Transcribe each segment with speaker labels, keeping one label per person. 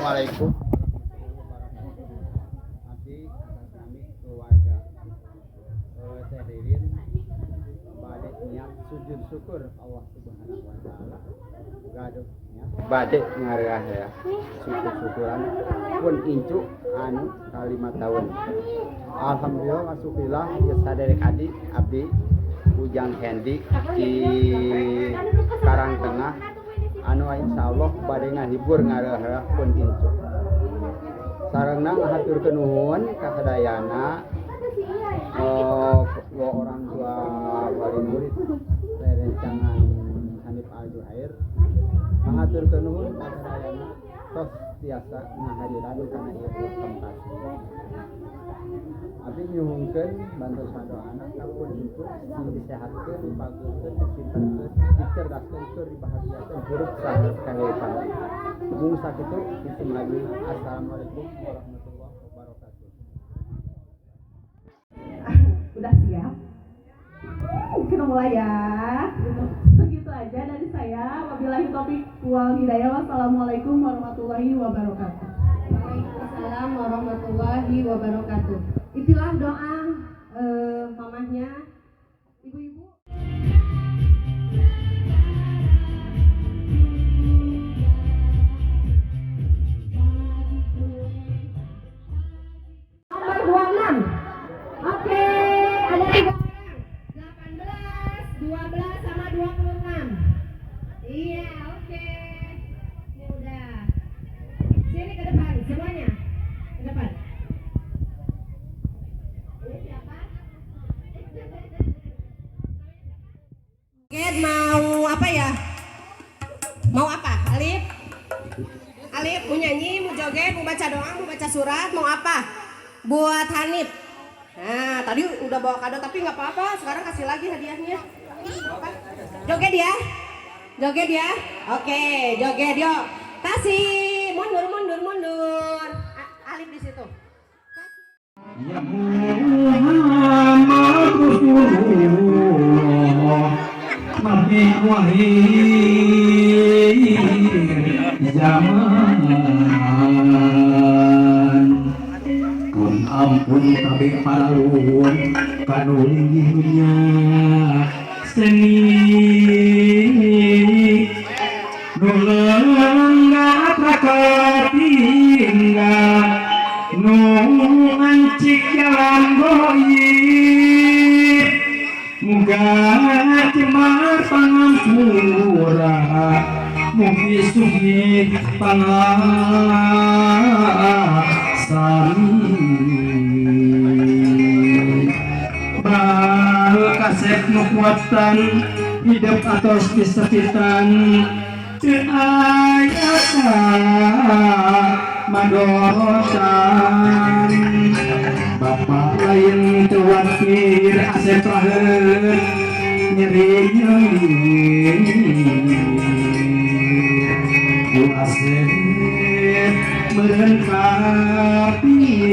Speaker 1: Assalamualaikum warahmatullahi wabarakatuh. Abdi atas nami keluarga Teh Ririn bade niat sujud syukur Allah Subhanahu wa taala, gaduh niat bade ngarah ya syukur-syukuran pun incu anu 5 tahun. Alhamdulillah, masukillah ya, saderek adi abdi Ujang Hendi di Karang Tengah anu insyaallah bade ngahibur ngarah pun incu, sarengna ngahaturkeun nuhun ka sadayana wa orang tua wali murid rerencangan Hanif Al Juhair, ngahaturkeun nuhun ka sadayana tos tiasa ngahadiran kana ieu tempat. Abdi nyuhunkeun bantosan doana ka pun incu, sing disehatkeun, dipageukeun, dipinterkeun, dicerdaskeun, tur dibahagiakeun hirup saha kahirupan. Mung sakitu isim lagi. Assalamualaikum warahmatullahi wabarakatuh.
Speaker 2: Udah siap? Kita mulai ya. Segitu aja dari saya. Wabillahi taufik wal hidayah. Wassalamualaikum warahmatullahi wabarakatuh.
Speaker 3: Waalaikumsalam warahmatullahi wabarakatuh. Itulah doa mamahnya, ibu-ibu. Nomor 26. Oke, ada tiga orang. 18, 12, sama 26. Iya, oke. Ini udah. Sini ke depan, semuanya. Ke depan. Ini siapa? Oke, mau apa ya? Mau apa? Alif? Alif mau nyanyi, mau joget, mau baca doa, mau baca surat, mau apa? Buat Hanif. Nah, tadi udah bawa kado tapi nggak apa-apa. Sekarang kasih lagi hadiahnya. Apa? Joget ya? Joget ya? Oke, joget yuk. Kasih, mundur, mundur, mundur. Alif di situ.
Speaker 4: Ya Muhammad Rasulullah, Nabi akhir zaman. Pun ampun kabeh paraluhur kanu linggih dunya seni, nu lenggah tinggal, nu ngancik jalan goib, muga jembar pangampura, mugi sugih pangasani. Bal kasep nu kuatan hidup atos disepitan, teu aya madorotan. Bapak lain teu watir, Asep raheut nyeri nyeri ku Asep meureun kapikir.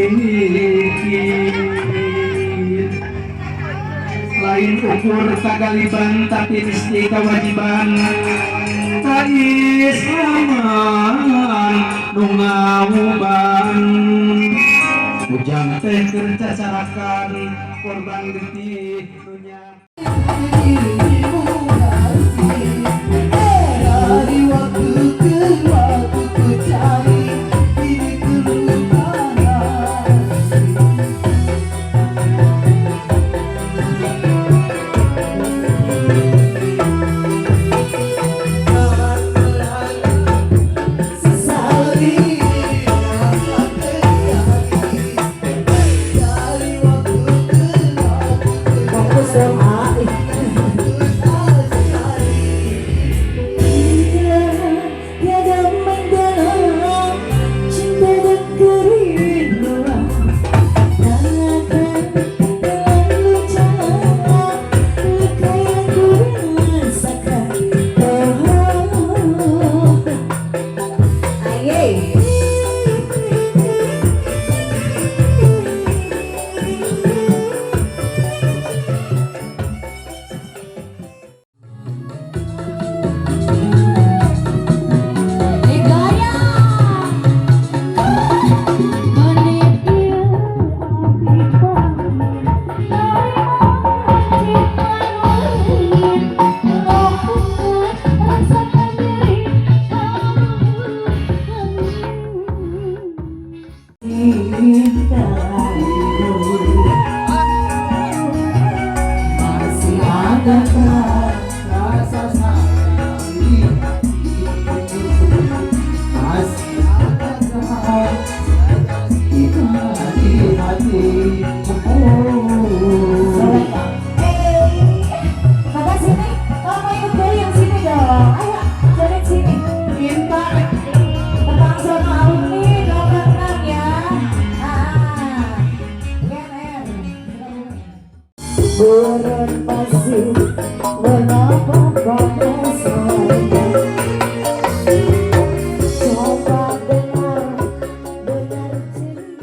Speaker 4: Lain ukur kagaliban, tapi mesti kewajiban kaislaman nu ngauban. Ujang teh keur cacarakan korban getih dunya.
Speaker 5: Dari waktu ke waktu ku cari, kini ku lupakan. Sesali yang terjadi. Dari waktu ke waktu ku
Speaker 2: Fokus dong, ah.
Speaker 5: cari. Kasih.
Speaker 6: Boleh kok. Eh, Bapak sini, kalau mau ikut goyang sini dong. Ayo, joget sini.
Speaker 2: Pintar.
Speaker 6: Tentang zona alumni 86 ya. Ah, GMR. Gurun pasir mengapa pada saya? Coba dengar, dengar cerita.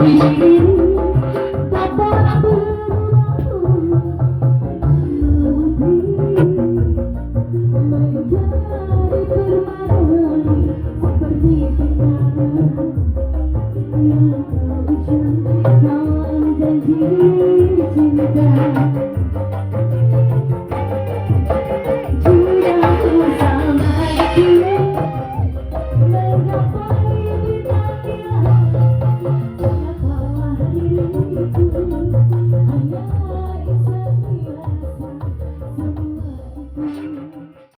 Speaker 7: Thank you.